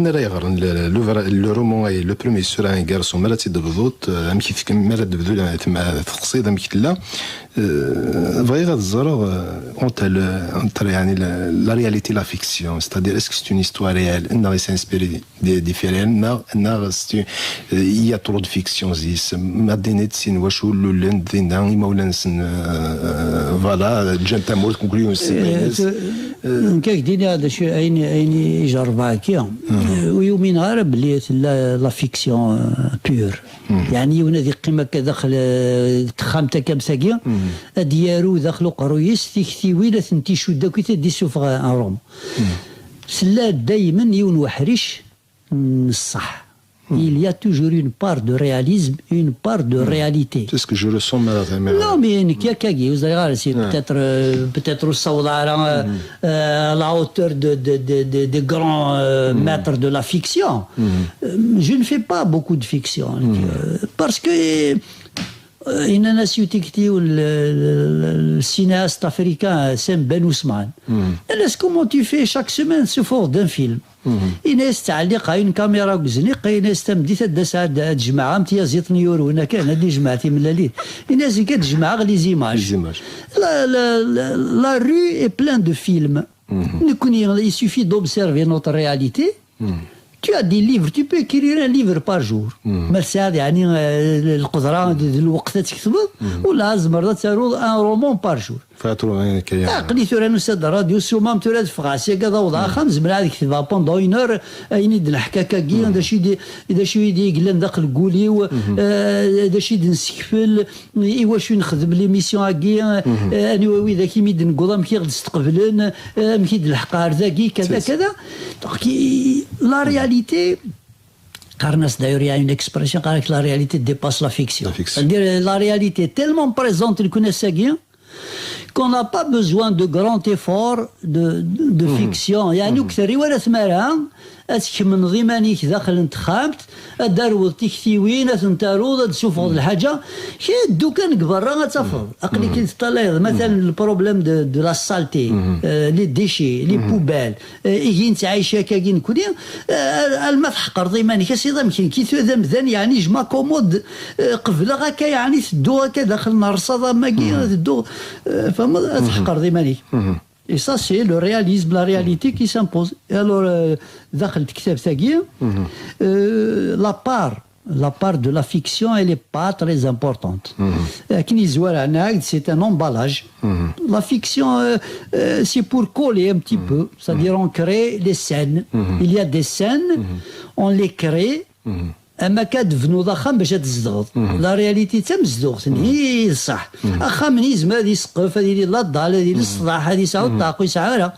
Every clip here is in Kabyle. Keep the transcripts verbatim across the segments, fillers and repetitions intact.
Ara yeɣren le, le, le roman, le premier sur un garçon, mi ara tt-id-tebduḍ, eh, amek i tek-, mi ara d-tebdu la, tem-, teqsiḍ amek tella. Eh, bɣiɣ ad ẓreɣ, eh, entre le, entre, yani, la, la réalité et la fiction, c'est-à-dire, est-ce que c'est une histoire réelle, neɣ est inspiré des, des faits réels, neɣ, neɣ c'est une, eh, il y a trop de fiction, zis, ma d-tiniḍ sin wacu lulen dinna, imawlan-nsen, eh, voilà, ǧǧan tamurt, conclusion-nsen, eh, nekk ad k-d-iniɣ d acu, ayen, ayen i jerbeɣ akka, eh, ur yumineɣ ara belli tella la fiction, eh, pure. Yeɛni yiwen ad yeqqim akka daxel, eh, texxamt akka am tagi, ad d-yaru daxel uqerruy-is tiktiwin, ad tent-icudd akk, ad d-issufeɣ un roman. Tella daymen yiwen uḥric n ṣṣeḥ. Il y a toujours une part de réalisme, une part de réalité. C'est ce que je ressens, madame. Non, mais nekk akkagi, ur ẓriɣ ara, c'est peut-être, euh, peut-être ur ssawḍeɣ ara, euh, à la hauteur de, de, de, de, des grands, euh, maîtres de la fiction. Euh, je ne fais pas beaucoup de fiction. Euh, parce que, euh, inna-as yiwet tikti, le, le, le, le cinéaste africain, Sam Ben Ousmane. Inna-as, comment tu fais chaque semaine se fort d'un film? Inna-as, ttɛelliqeɣ une caméra deg uzniq, inna-as, tameddit ad d-aseɣ ad, ad jemɛeɣ am tyaziḍt n yurwen, akken ad d-ijmeɛ timellalin. Inna-as, nekk ad jemɛeɣ les images. Les images. La, la, la, la rue est pleine de films. Nekkni, il suffit d'observer notre réalité. Tu as des livres, tu peux écrire un livre par jour. Ma tesɛiḍ, yeɛni, eh, lqedra d, d lweqt ad tketbeḍ, ula tzemreḍ ad taruḍ un roman par jour. Fatu, eh, kaya. Aql-i tura nusa-d rradyu, ssumam tura ad ffɣeɣ syaga ad awḍeɣ axxam, zemreɣ ad ketbeɣ pendant une heure, ayen i d-neḥka akkagi, d acu i d, d acu i d-yeglan daxel n wul-iw, eh, d acu i d-nessekfel, i wacu i nexdem l'émission-agi, eh, anwa widak imi d-negguḍ, amek i ɣ-d-steqblen, eh, amek i d-nleḥq ar dagi, kada, kada. Donc, i, la réalité, qqaren-as d'ailleurs, il y a une expression, qqaren-ak, la réalité dépasse la fiction. La fiction. C'est-à-dire, la réalité est tellement présente, le kunasagi, qu'on n'a pas besoin de grand effort de, de, de fiction. Yeɛni, ur k-terri wala tmara ad tkemmneḍ iman-ik daxel n texxamt, ad d-tarweḍ tiktiwin, ad tent-taruḍ, ad d-tessufɣeḍ lḥaǧa. Kra ddu kan deg berra ad tafeḍ. Aql-ik i teṭṭalayeḍ, matalan, le problème de, de la saleté, euh, les déchets, les poubelles. Eh, ihi nettɛic akkagi nekkni, eh, alma tḥeqreḍ iman-ik, a sidi, amek nekk, tura d amdan, yeɛni, je m'accommode, eh, qebleɣ akka, yeɛni, tedduɣ akka daxel n rrṣaḍ am wagi, tedduɣ, eh, tfehmeḍ, ad tḥeqreḍ iman-ik. Et ça, c'est le réalisme, la réalité qui s'impose. Et alors, euh, daxel tektabt-agi, euh, la part la part de la fiction, elle est pas très importante. Akken yezwar ɛna, c'est un emballage. La fiction, euh, euh, c'est pour coller un petit peu, c'est-à-dire on crée les scènes. Il y a des scènes, on les crée. Am akka ad tebnuḍ axxam bac ad tzedɣeḍ. La réalité d tamezduɣt, nhi d ṣṣeḥ. Axxam-nni yezmer ad yesqef, ad yili d laḍal, ad yili ṣṣḍeḥ, ad yesɛu ṭṭaq, ur yesɛi ara.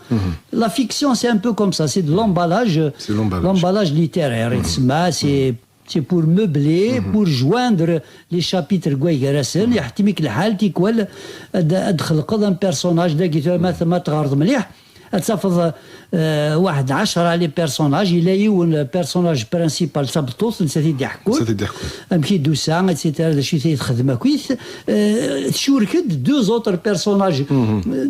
La fiction, c'est un peu comme ça, c'est de l'emballage, c'est l'emballage, l'emballage littéraire. Yettsemma, c'est C'est pour meubler, pour joindre les chapitres n waygarasen, yeḥtem-ik lḥal, tikwal ad, ad txelqeḍ un personnage, dagi tura ma, ma tɣerḍ mliḥ, ad tafeḍ, euh, waḥed ɛecra les personnages, yella yiwen personnage principal, d tabeṭṭut, nettat i d-iḥekkun. Nettat i d-iḥekkun. Amek i d-tusa, et cetera, d acu i texdem akkit. Euh, tcurek-d deux autres personnages. Euh,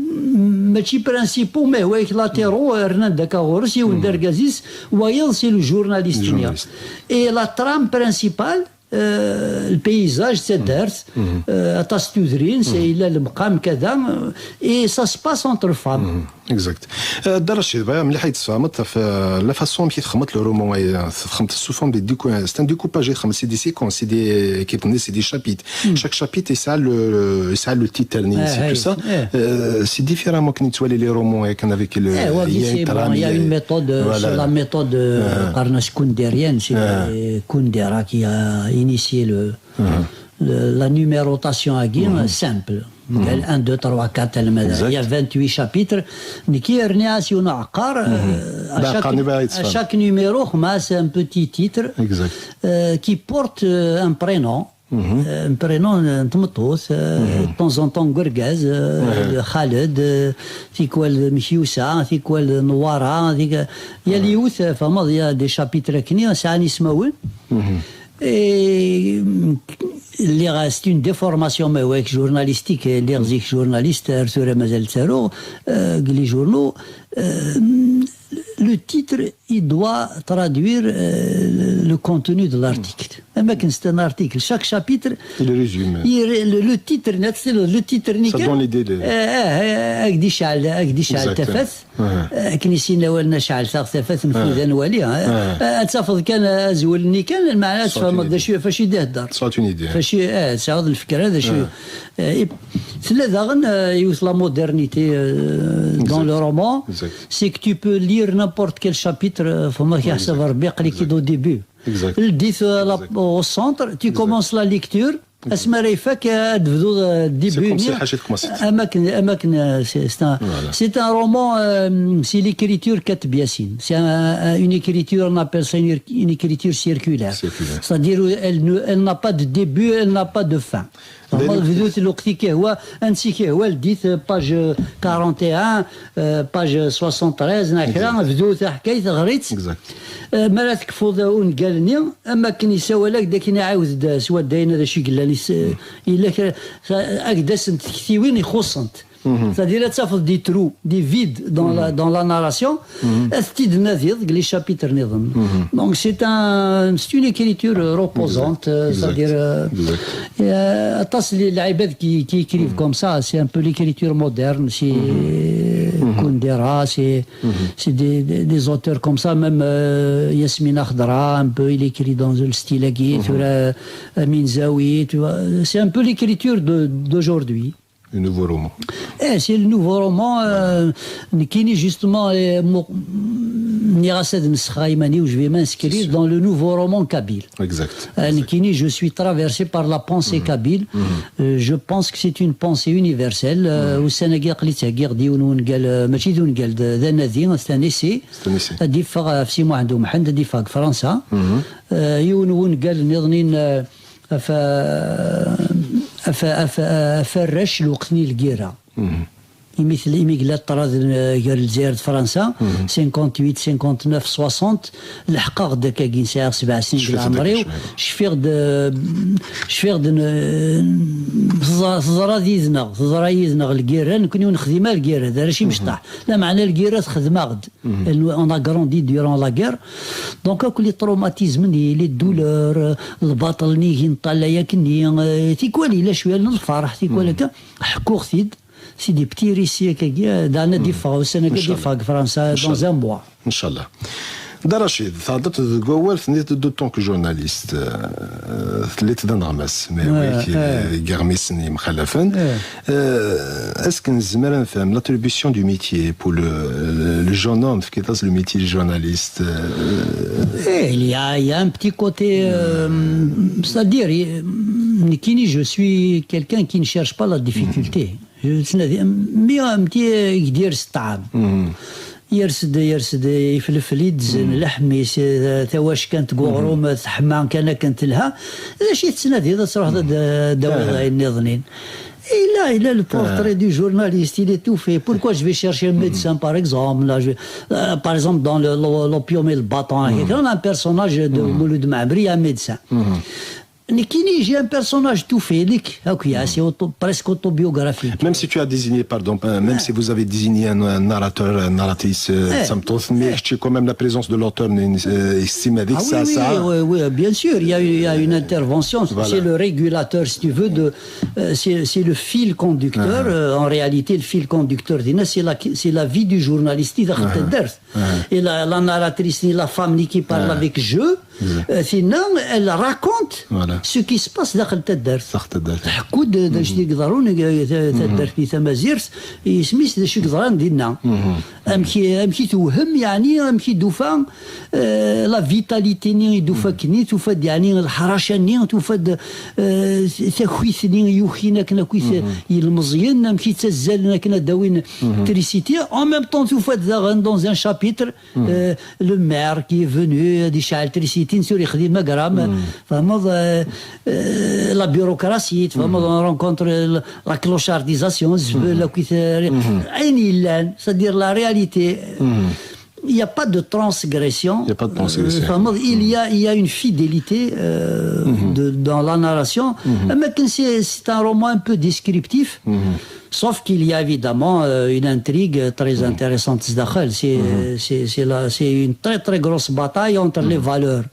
mačči principaux, mais ouais, latéraux, euh, rnan-d akka ɣur-s, yiwen d argaz-is, wayeḍ, c'est le journaliste-nni. Journaliste. Et la trame principale, euh, le paysage, c'est Dert, euh, aṭas n tudrin, c'est, il a le mqam, kada, euh, et ça se passe entre femmes. Exact. Euh, Dda Racid, bɣiɣ mliḥ ad yi-d-tesfehmeḍ ɣef, euh, la façon amek i txedmeḍ le roman, euh, txedmeḍ sous forme de décou-, c'est un découpage, c'est des séquences, c'est des, euh, c'est des chapitres. Chaque chapitre, il a le, il a le titre, c'est tout ça. Euh, c'est différemment quand tu vois les, les romans, euh, qu'avec le, il y a une trame, il y a une méthode, euh, c'est la méthode, euh, qqaren-as kundérienne, c'est, euh, Kundera qui a initié le, le, la numérotation à guillemets, simple. Quel un, deux, trois, quatre, المدى. Il y a vingt-huit chapitres. Nekki rniɣ-as yiwen uɛeqqar, euh, à chaque, à chaque numéro, xmas un petit titre, euh, qui porte, euh, un prénom. Euh, un prénom n tmeṭṭut, euh, de temps en temps n urgaz, euh, Khaled, euh, tikwal Mekyusa, tikwal Nwara, tik-, yal yiwet, euh, tfehmeḍ, il y a des chapitres akkenni, sɛan ismawen. Et, mm, lliɣ, c'est une déformation, mais ouais, journalistique, lliɣ zik journaliste, ar tura mazal ttaruɣ, euh, deg les journaux, euh, Le titre, il doit traduire euh, le contenu de l'article. Am akken c'est un article. Chaque chapitre, Il résume. il- le, le titre, net, c'est le, le titre, Ça donne l'idée de- euh, euh, avec des châles, avec des châles, Exactement. tafat. Ouais. Akken i s-yenna wallen acɛal taɣ tafat nfud ad nwali. Ad tafeḍ kan azwel-nni kan, lmeɛna ad tfehmeḍ d acu ɣef acu i d-ihedder. Ça donne une idée. Faci, eh, tesɛiḍ lefkra d acu. Eh, ip- Tella daɣen eh, yiwet la modernité eh, dans le roman, Exact. C'est que tu peux lire n'importe quel chapitre, eh, fehmeḍ, yeḥseb Rebbi aql-ik-id au début. Exact. Ldit eh, la- au centre, tu commences la lecture, asmi ara ifak eh, ad tebduḍ eh, C'est début. Comme si حاجة commencée. Am akken, am akken, eh, c'est c'est un, c'est un roman, euh, c'est l'écriture Kateb Yassine. C'est un- une écriture, on appelle ça une, une écriture circulaire. Circulaire. C'est-à-dire, elle ne- elle n'a pas de début, elle n'a pas de fin. Vraiment, bdut lweqt i k-ihwa, ansi k-ihwa, ldit, euh, page quarante et un, euh, page soixante-treize, neɣ kra, bdut taḥkayt, ɣrit. Exact. Euh, mi ara tekfuḍ ungal-nni, am akken yessawal-ak-d akken iɛawed-d s waddayen d acu i yellan, is- yella kra, ak-d-asent tektiwin ixuṣṣent. C'est-à-dire, ad tafeḍ des trous, des vides dans, la, dans la narration, ad t-id-nadiḍ deg les chapitres niḍen. Donc, c'est un, c'est une écriture reposante, euh, c'est-à-dire, euh, euh, aṭas n lɛibad qui, qui écrivent comme ça, c'est un peu l'écriture moderne, c'est Kundera, c'est c'est des, des, des auteurs comme ça, même euh, Yasmina Khadra, un peu, il écrit dans le style agi, tura, euh, Amin Zawi, tu vois. C'est un peu l'écriture de- d'aujourd'hui. Le nouveau roman. Eh, c'est le nouveau roman. Euh, nekkini, justement, eh, mu- nniɣ-as ad nesxer iman-iw, je vais m'inscrire dans le nouveau roman kabyle. Exact. Euh, nekkini, je suis traversé par la pensée kabyle. Euh, je pense que c'est une pensée universelle. Euh, Ussan-agi aql-i ttheggiɣ-d yiwen wungal, euh, mačči d ungal, d d anadi, c'est un essai. C'est un essai. Ad yeffeɣ ɣef Si Muḥend Umḥend, ad yeffeɣ deg Fransa. Euh, yiwen wungal nniḍen, euh, ɣef, ɣef, ɣef, ɣef arrac lweqt-nni n lgirra. Imi tella, imi yella ṭṭrad n, gar Lezzayer d Fransa, cinquante-huit, cinquante-neuf, soixante, leḥqeɣ-d akkagi, sɛiɣ sebɛa snin deg Cfiɣ-d leɛmer-iw, akka cwiṭ. Cfiɣ-d, cfiɣ-d n- teẓra teẓra yid-neɣ, teẓra yid-neɣ lgirra, nekkni ur nexdim ara lgirra, d arrac imecṭaḥ. Lameɛna lgirra texdem-aɣ-d. Elle nous- On a grandi durant la guerre. Donc, akk les traumatismes, les douleurs, lbaṭel-nni i nṭalla yakkenni, euh, tikwal yella cwiya n lferḥ, tikwal akka, ḥkuɣ-t-id. C'est des petits récits akkagi, euh, daɣen ad d-iffeɣ ussan-agi, ad d-iffeɣ deg Fransa dans un mois. Inchallah. Dda Racid, thedreḍ deg wawal, tenniḍ-d, en tant que journaliste, euh, telliḍ d aneɣmas, mais oui, deg yiɣmisen yemxalafen. Euh, est-ce que nezmer ad nefhem l'attribution du métier pour le, le, le jeune homme, fkiḍ-as le métier de journaliste, euh, Eh, il y a, il y a un petit côté, euh, c'est-à-dire, il- nekkini, je suis quelqu'un qui ne cherche pas la difficulté. Je- ttnadi- mi am ti yers ṭṭɛam. Yers-d, yers-d ifelfel-id, zen leḥm-is, eh, tawackant deg uɣrum, teḥma kan akken telha. D acu i tettnadiḍ, ad truḥeḍ ad d-tawiḍ ayen nniḍen? Il a, il a le portrait du journaliste, il est tout fait. Pourquoi je vais chercher un médecin, par exemple, là, je vais, euh, par exemple, dans le- le- l'opium et le bâton, on a un personnage de Mouloud Mammeri, un médecin. Nekkini, j'ai un personnage tout fait, nekk, akk, c'est auto- presque autobiographique. Même si tu as désigné, pardon, euh, même si vous avez désigné un, un narrateur, une narratrice, euh, Eh. Samtros, mais tu as quand même la présence de l'auteur, euh, ici, avec Ah oui, ça, oui, ça. Oui, oui, bien sûr, il y a, eu- il y a une intervention. Voilà. C'est le régulateur, si tu veux, de, euh, c'est c'est le fil conducteur. Euh, en réalité, le fil conducteur, c'est la, c'est la vie du journaliste. Et la, la narratrice, la femme qui parle avec je, euh, sinon, elle raconte Voilà. ce qui se passe dans le Sax taddart. Tḥekku-d d acu i yeḍrun deg taddart-nni tamazirt, isem-is d acu i yeḍran dinna. Amek i- amek i tewhem, yeɛni, amek i d-tufa, euh, la vitalité-nni i d-tufa akkenni, tufa-d, yeɛni, leḥraca-nni, tufa-d, euh, takit-nni yukin akken akk i t- yilmeẓyen, amek i ttazzalen akken ad d-awin trisiti. En même temps, tufa-d daɣen dans un chapitre, euh, le maire qui est venu, ad yecɛel trisiti, ur yexdim agram, tfehmeḍ, euh, euh, la bureaucratie, tfehmeḍ, on rencontre la, la clochardisation, zbel, akkit, euh, ayen yellan, c'est-à-dire la réalité. Il n'y a pas de transgression. Il n'y a pas de transgression. Euh, enfin, il y a, il y a une fidélité euh, de, dans la narration. Mais c'est c'est un roman un peu descriptif. Sauf qu'il y a évidemment euh, une intrigue très intéressante. C'est c'est- c'est la- c'est une très très grosse bataille entre les valeurs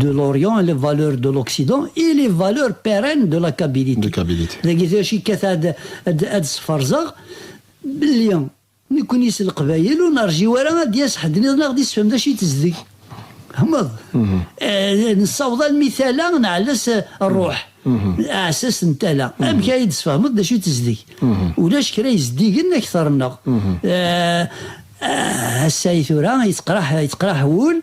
de l'Orient et les valeurs de l'Occident et les valeurs pérennes de la Kabylie. De Kabylie. Dagi d acu akka ad ad ad sferzeɣ belli nekkni s Leqbayel ur nerǧiw ara ad d-yas ḥedd nniḍen ad ɣ-d-yessefhem d acu i tezdeg. Tfehmeḍ? Eh, nessaweḍ almi tala neɛles ṛṛuḥ. Aɛessas n tala. Amek ay d-tesfehmeḍ d acu i tezdeg? Ulac kra yezdigen akteṛ-nneɣ. Eh, eh, ass-a i tura yettqraḥ yettqraḥ wul,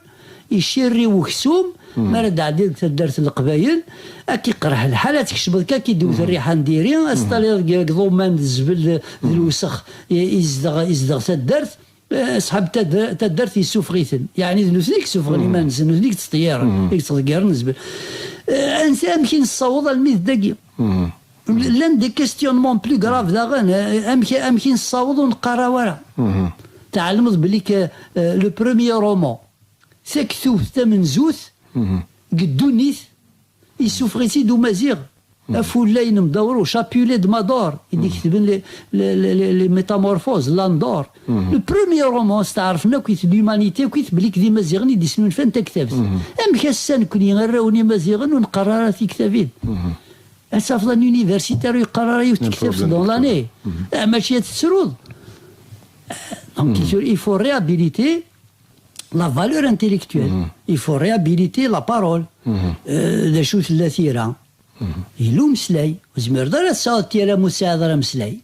icirri weksum, mi ara d-ɛeddiḍ deg taddart n Leqbayel, ad k-iqerḥ lḥal, ad tkecmeḍ kan, ad k-id-iwet rriḥa n diri, ad teṭṭaliḍ deg deg iḍumman d zzbel d d lewsex i- izdeɣ izdeɣ taddart, eh, ṣṣḥab taddar- taddart yessufeɣ-iten. Yeɛni d nutni i yessufɣen iman-nsen, nutni i yettṭeyyiren, i yettḍeggiren zzbel. Eh, ansi amek i nessaweḍ almi d dagi? Llan des questionnements plus graves daɣen, eh, amek amek i nessaweḍ ur neqqar ara. Tɛelmeḍ belli que eh, le premier roman, taktubt tamenzut deg ddunit, yessufeɣ-itt-id umaziɣ. Afullay n Mdawru, Chapulet de Mador, i d-iketben les, les, les, les, les Métamorphoses, L'Âne d'Or. Le premier roman, steɛṛfen akk-it l'humanité akk-it belli d imaziɣen i d-isnulfan taktabt. Amek ass-a nekni arraw n imaziɣen ur neqqar ara tiktabin? Ad tafeḍ un universitaire ur yeqqar ara yiwet tektabt dans l'année. Ah, mačči ad tettruḍ. Donc, il faut- il faut réhabiliter la valeur intellectuelle. Il faut réhabiliter la parole. Euh, d acu tella tira? Yella umeslay. Ur tezmireḍ ara ad tesɛuḍ tira ma ur tesɛiḍ ara ameslay.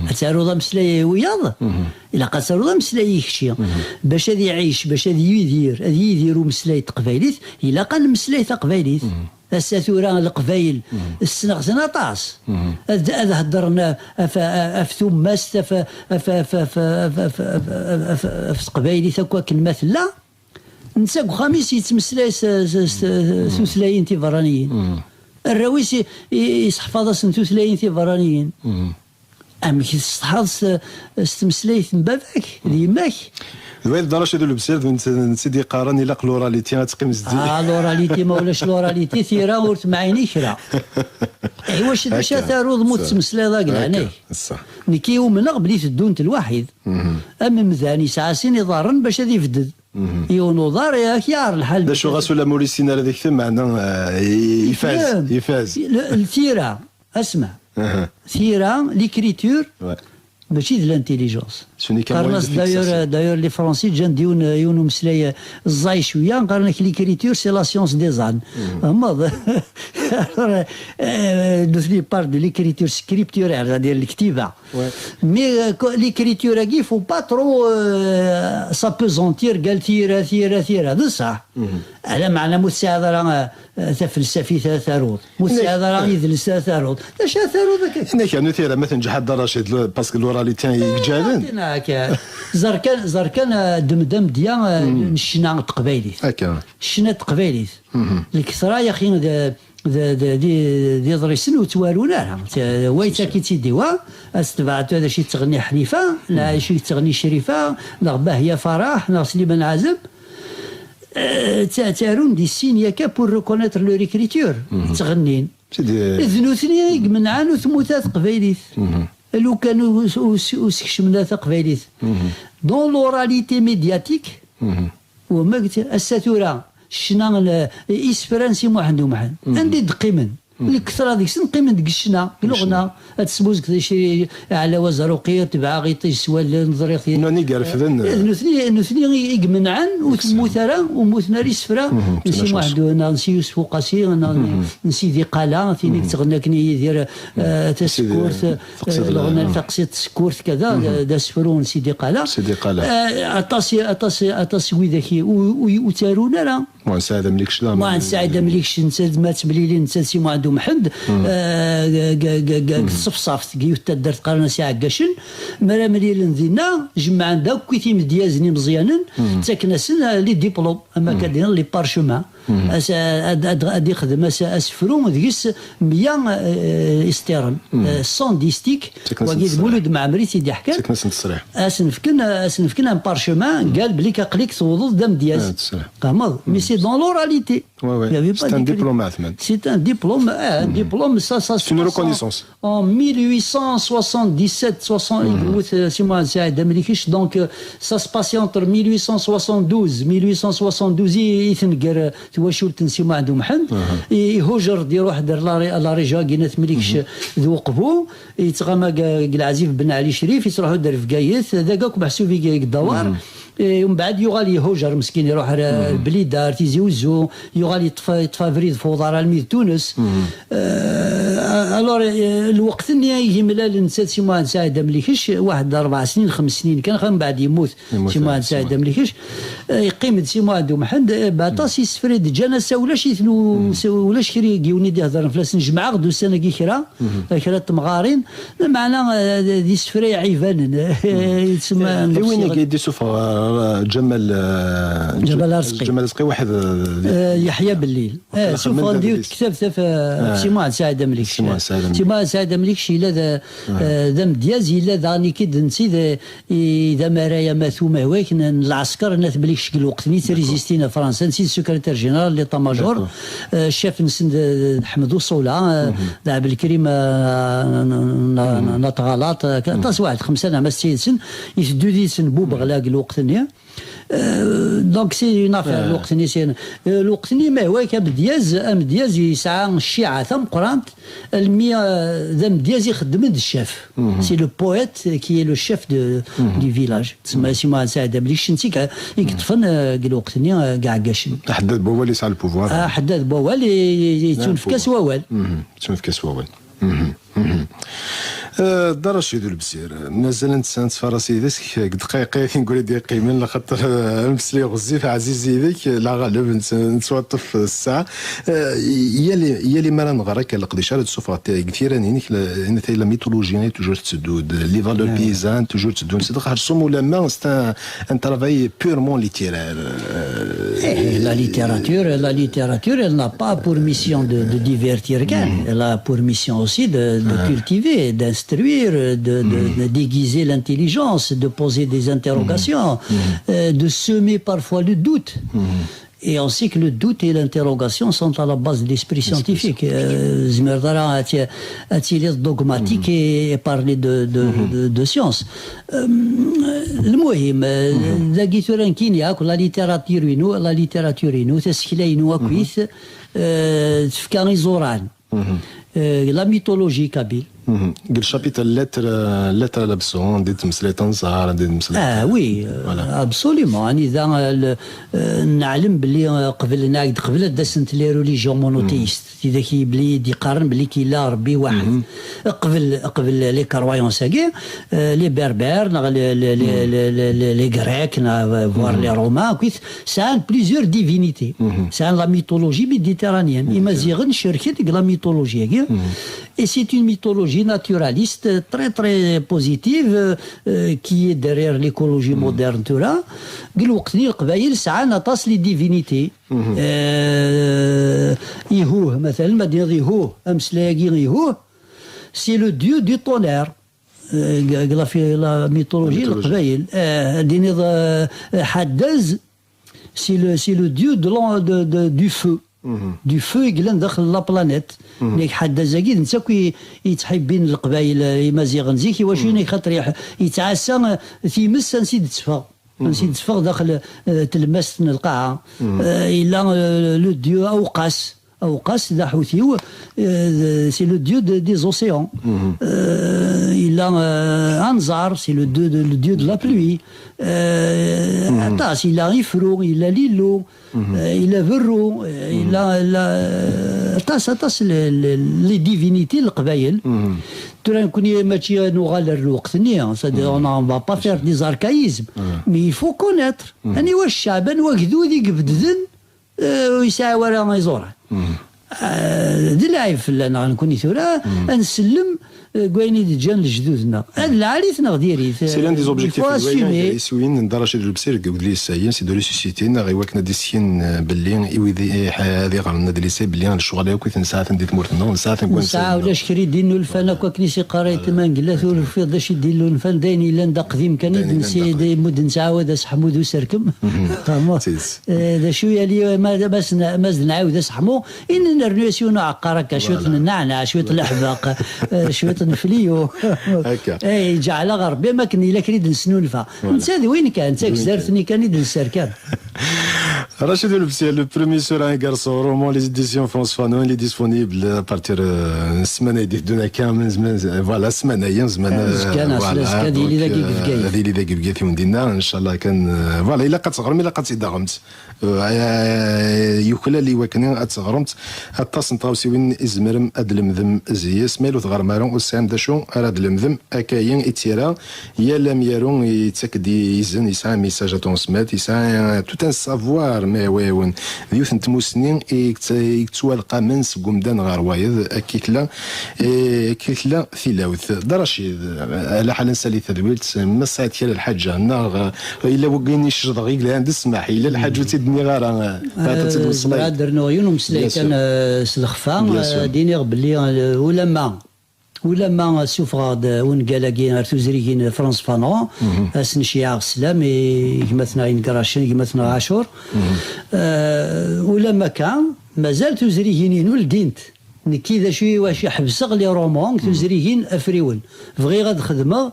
Ad taruḍ ameslay i wiyaḍ? Ilaq ad taruḍ ameslay i kečči. Bac ad iɛic, bac ad yidir, ad yidir umeslay n teqbaylit, ilaq ad nemmeslay taqbaylit. Ass-a tura Leqbayel ssneɣ-ten aṭas. Ad, ad heddren af, af, af tumast, af, af, af teqbaylit akk akken ma tella. Netta deg uxxam-is yettmeslay s, s, s, s tutlayin tiberraniyin. Arraw-is i- i- iseḥfaḍ-asen tutlayin tiberraniyin. Amek i tessetḥaḍ s, s tmeslayt n baba-k d yemma-k? D wayeḍ Dda Racid Ulebsir d netta netta i d-yeqqaren ilaq l'oralité ad teqqim zeddi. Ah, l'oralité, ma ulac l'oralité, tira ur temɛin i kra. Iwacu d acu ara taruḍ ma ur tettmeslayeḍ ara deg leɛnaya-k? Nekki umneɣ belli teddunt lwaḥid. Amemdan yesɛa sin iḍarren bac ad ibded. Yiwen uḍar ad k-yaɛer lḥal. D acu ɣas ulamma ur yessin ara ad ikteb, meɛna eh, ifaz, ifaz. Tira, asma. Tira, l'écriture, mačči d l'intelligence. Qqaren-as d'ailleurs, d'ailleurs les Français ǧǧan yiwen yiwen umeslay ẓẓay cwiya, qqaren-ak l'écriture c'est la science des ânes. Tfehmeḍ? Alors, eh, nutni parlent de l'écriture scripturaire, c'est-à-dire lektiba. Mais euh, l'écriture-agi, il faut pas trop euh, s'apesantir, gal tira, tira, tira, d ṣṣeḥ. Ala meɛna ma ur tesɛiḍ ara euh, tafelsafit ara taruḍ, ma ur tesɛiḍ ara idles ara taruḍ, d acu ara taruḍ akka? Nekk rnu tira ma tenǧeḥ a Dda Racid, parce que l'oralité yeǧǧalen. Ẓer kan, ẓer kan euh, ddem-d amedya euh, n ccna n teqbaylit. Ccna n teqbaylit. Lketṛa yaxi d d d d d iḍrisen ur ttwarun ara. Wa yettak-itt-id i wa, ad s-tebɛet d acu yettɣenni Ḥnifa, neɣ acu yettɣenni Crifa, neɣ Bahya Farah, neɣ Sliman Ɛazem. Ttarun di sin yakka pour reconnaître leur écriture. Ttɣennin. D nutni i imenɛen ur temmut ara teqbaylit. Lukan ur sekcmen ara taqbaylit. Dans l'oralité médiatique, Wamma ass-a tura ccna, isefra n Si Muḥend Umḥend anda i d-qqimen? Lketṛa deg-sen qqimen deg ccna, deg leɣna. Ad tesmuzget Ɛla Waẓruqi, tebɛeɣ iṭij s wallen, ẓriɣ. Nutni, nutni i imenɛen ur temmut ara, ur mmuten ara isefra n Si Muḥend neɣ n Si Yusef Uqasi neɣ n Sidi Qala, tin i yettɣenni akken i Yidir, tasekkurt, leɣna taqsiṭ tasekkurt kada, d asefru n Sidi Qala. Aṭas aṭas aṭas n widak ur ttarun ara. Muḥend Saɛid Amlikec daɣen. Muḥend Saɛid Amlikec, netta d ma ttemlilin netta d Si Muḥend Umḥend, deg tṣefṣaft deg yiwet taddart qqaren-as Iɛeggacen. Mi ara mlilen dinna, jemmɛen-d akk i timedyazen imeẓyanen, ttaken-asen les diplômes, ama akka d-iniḍ les parchemins. As- ad, ad, ad ixdem as- asefru deg-s meyya, eh, istiren, eh, cent disques. Wagi d Mulud Mɛemmri i t-id-iḥkan. Ttaken-asen ttesriḥ. Asen-fken, asen-fken un parchemin, qal belli aql-ik tewwḍeḍ d amedyaz. Tfehmeḍ? Mais c'est dans l'oralité. Il y avait pas d'écrit. C'est un diplôme, Ahmed. C'est un diplôme, eh, un diplôme, ça, ça se passe en, en mille huit cent soixante-dix-sept, soixante, i yemmut, euh, Si Muḥend Saɛid Amlikec. Donc, euh, ça se passait entre mille huit cent soixante-douze, mille huit cent soixante-douze i, i tenger, euh, twacult n Si Muḥend Umḥend. I, ihujer-d, iruḥ-d ar la ré-, la région-agi n At Mlikec d Uqbu, yettɣama deg, deg Lɛezib Ben Ɛli Crif, yettruḥu-d ar Bgayet, d aga akk meḥsub i, i yeddawar. Et umbeɛd yuɣal ihujer meskin, iruḥ ar, ar Blida, ar Tizi Uzzu, yuɣal yeṭṭef, yeṭṭef abrid f uḍar almi d Tunes. Euh, alors, euh, lweqt-nni i yemlal netta d Si Muḥend Saɛid Amlikec, waḥed rebɛa snin, xems snin kan, xir mbeɛd yemmut Si Muḥend Saɛid Amlikec, euh, yeqqim-d Si Muḥend Umḥend, euh, baṭas isefra i d-ǧǧan, ass-a ulac-iten, u-, ulac kra n yiwen i d-iheddren fell-asen. Jemɛeɣ-d ussan-agi kra, kra n temɣarin, lameɛna, eh, d isefra iɛibanen, yettsemma Eh, i win i d-yessufeɣ, eh, Ǧamal, eh, Ǧamal Arezqi. Ǧamal Arezqi, waḥed, eh, Yeḥya Bellil. Eh, sufɣen-d yiwet tektabt ɣef, eh, Si Muḥend Saɛid Amlikec. Si Muḥend Saɛid Amlikec. Si Muḥend Saɛid Amlikec yella d, eh, d amedyaz, yella daɣen ikid-nti d, i d amaray amatu mahwak n, n lɛesker n At Mlikec deg lweqt-nni, trizistin a Fransa, nsi d secrétaire général n l'état-major, eh, chef-nsen d, d Ḥmed Uṣula, eh, d Ɛebdelkrim, eh, n, n, n, n At Ɣalaṭ, eh, aṭas waḥed xemsa neɣ ma setta yid-sen, iteddu yid-sen Bubeɣla deg lweqt-nni. Eh, donc, c'est une affaire, lweqt-nni, c'est, eh, lweqt-nni, mahwak amedyaz, amedyaz yesɛa cciɛa tameqqrant, almi, eh, d amedyaz ixeddmen d ccaf. C'est le poète qui est le chef de, du village. Tsemma Si Muḥend Saɛid Amlikec, nti i yeṭṭfen, eh, deg lweqt-nni, eh, deg Iɛeggacen. Aḥeddad n wawal yesɛa le pouvoir. Aḥeddad n wawal, i, i, yettunefk-as wawal. Yettunefk-as wawal. Eh, Dda Racid Ulebsir, mazal ad nett-, ad nettfaras yid-k deg ddqayeq-agi tin i d-yeqqimen, laxaṭer, eh, ameslay ɣezzif, ɛziz yid-k, la ɣaleb, nett-, nettwaṭṭef ssaɛa. Eh, yal, yal mi ara nɣer akka leqdic ara d-tessufɣeḍ ti-, deg tiran-inek, la, la mythologie est toujours tetteddu-d, les valeurs paysannes toujours tteddun s dexxer, s ulamma c'est un, un travail purement littéraire. Eh, la littérature, la littérature, elle n'a pas pour mission de, de divertir, elle a pour mission aussi de, de cultiver, d'instruire, de, de, de déguiser l'intelligence, de poser des interrogations, euh, de semer parfois le doute. Et on sait que le doute et l'interrogation sont à la base de l'esprit scientifique. Euh, tzemreḍ ara ad ti-, ad tiliḍ dogmatique et, et parler de, de, de, de science. Euh, المهم, euh, dagi tura nekkini akk, la littérature-inu, la littérature-inu, tasekla-inu akkit, euh, tefka iẓuran. Euh, la mythologie kabyle. Deg le chapitre lettre, euh, lettre à l'absent, anda i d-temmeslay anẓar, anda i d-temmeslay. Ah oui, euh, absolument. Anida, euh, le, euh, neɛlem belli, euh, qbel, neɛd qbel ad d-asent les religions monothéistes. Tidak i belli d-iqqaren belli killa Rebbi waḥed. Qbel, qbel les croyances-agi, euh, les Berbères, neɣ les, les, les, les, les, les, les Grecs, neɣ, euh, voire les Romains, akkit, sɛan plusieurs divinités. Sɛan la mythologie méditerranéenne. Imaziɣen cerken deg la mythologie-agi. Et c'est une mythologie naturaliste très, très positive, euh, euh, qui est derrière l'écologie moderne tura. Deg lweqt-nni, Leqbayel sɛan aṭas les divinités. Euh, Ihuh, مثلا, ma d-tiniḍ Ihuh, ameslay-agi Ihuh, c'est le dieu du tonnerre. Euh, deg la, fi-, la mythologie n Leqbayel. Euh, ad d-tiniḍ, euh, Ḥaddaz, c'est le, c'est le dieu de l'en-, de, de, du feu. Du feu i yellan daxel la planète. Nek Ḥaddaz-agi, d netta akk i, i yettḥibbin Leqbayel, euh, Imaziɣen zik, i wacu nek xaṭer yeḥ-, yettɛassa, euh, times ansi d-teffeɣ. Ansi d-teffeɣ daxel, euh, tlemmast n lqaɛa. Euh, yella, euh, le dieu Awqas. Awqas d aḥutiw, euh, c'est le dieu de, des océans. Euh, yella, euh, Anẓar, c'est le dieu de, le dieu de la pluie. Euh, aṭas, yella Ifru, yella Lillu, euh, yella Berru, euh, yella, yella, euh, aṭas, aṭas le, le, les divinités n Leqbayel. Tura nekkni mačči ad nuɣal ar lweqt-nni, hein, c'est-à-dire on, on va pas faire des archaïsmes, mais il faut connaître. Aniwa cceɛb, anwa agdud i ibedden, euh, ur yesɛi ara iẓuran. Euh, d lɛib fell-aneɣ nekkni tura, ad nsellem deg wayen i d-ǧǧan lejdud-nneɣ. Ad lɛali-t neɣ diri-t. C'est l'un des objectifs n wayen i d-assumer. Iswiyen n Dda Racid Ulebsir deg udlis-agi, c'est de ressusciter, neɣ i wakken ad d-isken, eh, belli i wid i, eh, ad iɣren adlis-a, belli lecɣal akk i t-nesɛa-ten di tmurt-nneɣ, nesɛa-ten deg wansa-nneɣ. Nesɛa, ulac kra i d-innulfan akk akken i s-iqqar Ayt Mengellat, ur tufiḍ d acu i d-ilunfan, d ayen yellan d aqdim kan i d-nsi-, d imudden ttɛawad aseḥmu d userkem. Eh, d acu yali, ma, ma s-, ma s-, d-nɛawed aseḥmu, i nernu-as yiwen uɛeqqar akka, cwiṭ n nneɛneɛ, cwiṭ n leḥbeq, eh, cwiṭ n fliyu. Akka. Eh, iǧeɛl-aɣ Rebbi am akken yella kra i d-nesnulfa. Netta d win kan, d tagzart-nni kan i d-nesser kan. Rachid Oulebsir, le premier sur un garçon roman, les éditions France Fanon, il est disponible à partir, euh, n ssmana i d-iteddun akka, min, min, voilà, ssmana-ya, zzman, euh, azekka, neɣ voilà, azekka, ad yili dagi deg Bgayet. Ad yili dagi deg Bgayet i wen-d-inna, ncallah kan, euh, voilà, ilaq ad teɣrem, ilaq ad tt-id-taɣemt. Euh, yuklal i wakken ad teɣremt aṭas n tɣawsiwin i tzemrem ad lemdem zi-s, ma yella ur tɣerrem ara, ur tesɛim d acu ara d-lemdem, akka-yi i d-tira. Yal amyaru yettak-d izen, yesɛa message à transmettre, yesɛa tout un savoir, ma yehwa-yawen. D yiwet n tmussni i yett-, i yettwalqamen seg umdan ɣer wayeḍ, akka i tella, eh, akka i tella tilawt. Dda Racid, ala ḥal ad nsali tadwilt, ma tesɛiḍ kra n lḥaǧa, neɣ, eh, yella wagin i cecḍeɣ i yelhan d ssmaḥ, yella lḥaǧa ur tt-id-nniɣ ara, eh, ad tt-id-weṣleḍ. Ad d-rnuɣ yiwen umeslay kan, eh, s lexfa, eh, d-iniɣ belli, eh, ulamma Ulamma ssufɣeɣ-d ungal-agi ar tuzrigin Frantz Fanon, ad sen-ceyyɛeɣ sslam i gma-tneɣ Ingracen, gma-tneɣ Ɛacur. Eh, ulamma akka, mazal tuzrigin-inu ldint. Nekki d acu i wacu ḥebseɣ les romans, tuzrigin afriwen. Bɣiɣ ad xedmeɣ,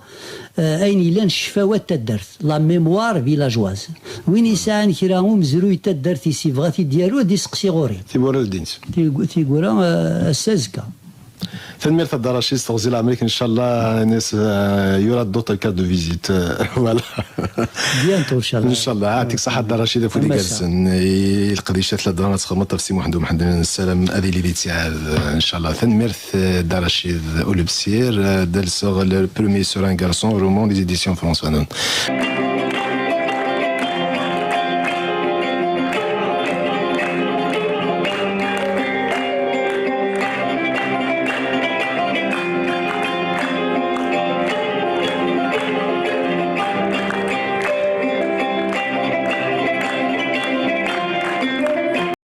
eh, ayen yellan ccfawa n taddart, la mémoire villageoise. Win yesɛan kra umezruy n taddart-is yebɣa ad t-id-yaru, ad d-iseqsi ɣur-i. Tiwwura ldint. Tigu-, tiwwura, eh, ass-a azekka. Tanemmirt a Dda Racid, s teɣzi n leɛmer-ik, ncallah, nes, euh, il y aura d'autres cas de visite. Euh, voilà. Bientôt, ncallah. Ncallah. Ɛaṭik ṣaḥa a Dda Racid, afud igerrzen. I leqdicat ladɣa ad txedmeḍ ɣef Si Muḥend U Mḥend, nessaram ad yili di ttiɛad, ncallah. Tanemmirt, euh, Dda Racid Oulebsir, euh, d alseɣ, le premier sur un garçon, roman, les éditions France Fanon.